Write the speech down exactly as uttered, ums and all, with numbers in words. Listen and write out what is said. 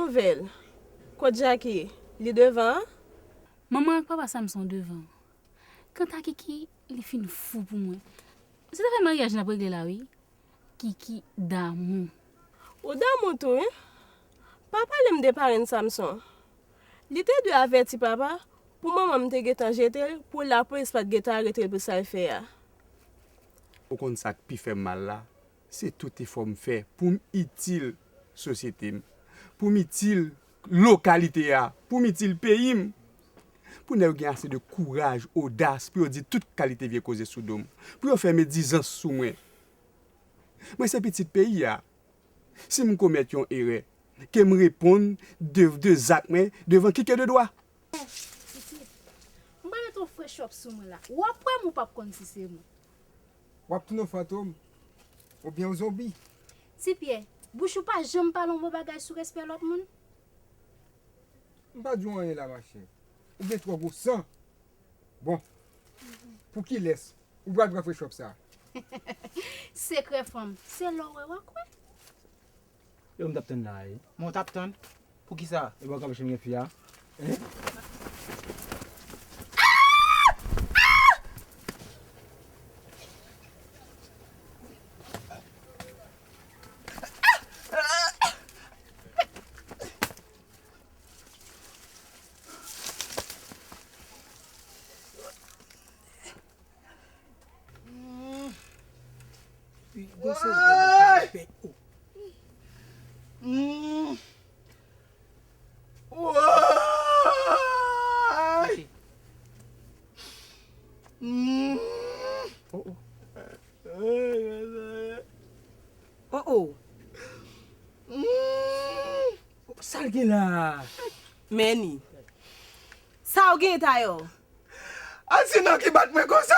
Nouvèl. Kot Jackie? Li devan an? Manman ak papa Samson devan. Kanta Kiki, li fin fou pou mwen. Se zafè maryaj n ap regle la, wi. Kiki damou. Ou damou tou, wi. Pa pale m de parenn Samson. Li te dwe avèti papa pou manman m te gentan jete l, pou lapolis pa t gentan arete l pou sa l fè a. Ou konn sa k pi fè m mal la? Se tout efò m fè pou m itil sosyete m, pou m itil lokalite a, pou m itil peyi m. Pou nèg yo gen ase de kouraj, odas, pou yo di tout kalite vye koze sou do m, pou yo fè medizans sou mwen. Mwen se pitit peyi a. Si m komèt yon erè, ke m reponn de, de zak mwen devan kike de dwa. Pitit, m pral mete yon fresh up sou mwen la. W ap wè m, ou p ap konn si se mwen. W ap tounen yon fantom oubyen yon zonbi. Ti Pyè, bouch ou pa janm pale yon bon bagay sou respè lòt moun? M pa di w anyen la, machè. Ou gen twò gwo san. Bon, pou kilès ou pral pran fresh up sa? Sekrè fanm, se lè w wè w a kwè. Yo, m t ap tann la, wi. Men w t ap tann? Poukisa? E bò kanpe chenn gen fi a? Hein? Woy! Woy! Oh, oh. Oh, oh. Sa l gen la? Meni. Sa w gen, Tayò? Al si non ki bat mwen konsa?